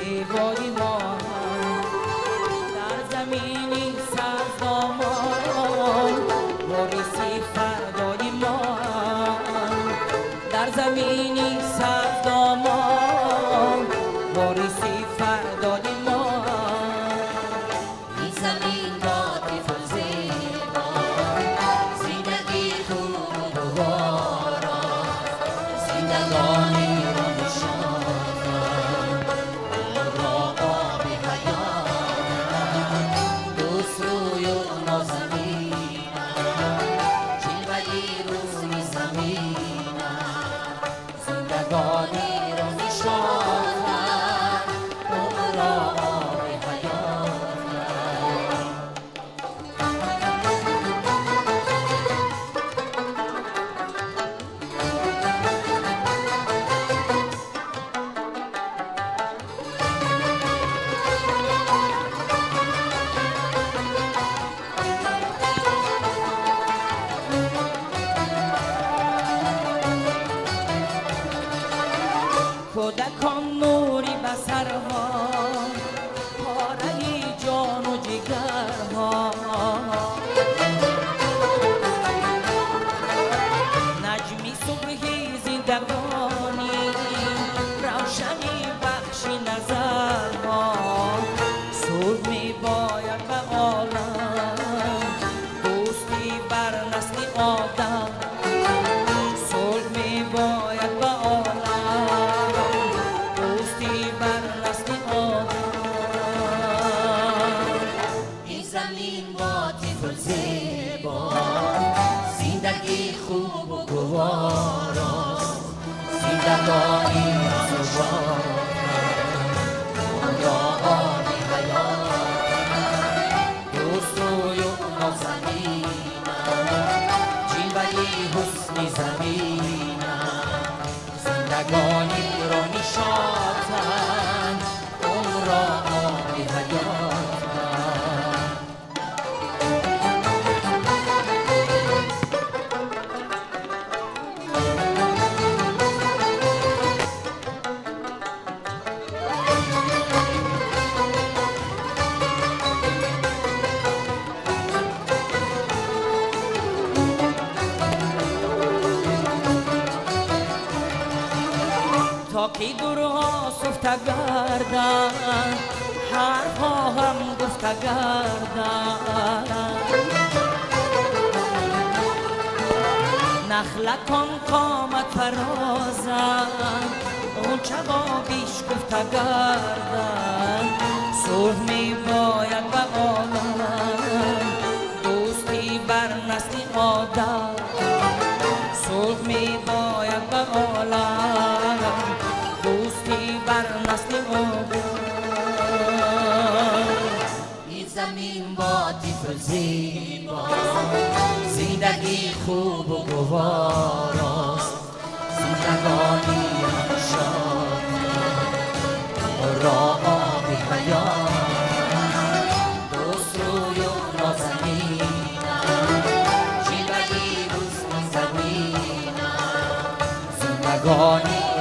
زیبای ما در زمینی سبز دامان وارثی فردای ما در زمینی سبز دامان وارثی فردای ما. این زمین با طفل زیبا زندگی خوب و گوارا زندگانی را نشان را آب حیات دوست روی و نازنین جلوه روی زمین زندگانی را نشان را آب حیات. کودکان نوری بصرها پاره جان و جگرها نجمی صبحی زندگانی روشنی بخشی نظرها صلح می باید به عالم دوستی بر نسل آدم صلح می باید به عالم دوستی بر نسل آدم. این زمین با طفل زیبا زندگی خوب و گواراست زندگانی را نشان را آب حیات دوست روی و نازنین جلوه حسن زمین زندگانی را نشاتن را آب حیات. تا که درها سفته گردند حرفها هم گفته گردند نخلکان قامت فرازند غنچه با بیش گفته گردند صلح می باید به عالم دوستی بر نسل آدم صلح می باید به عالم دوستی بر نسل آدم. این زمین با طفل زیبا زندگی خوب و گواراست زندگانی را نشان را آب حیات دوست روی و نازنین جلوه حسن زمین زندگانی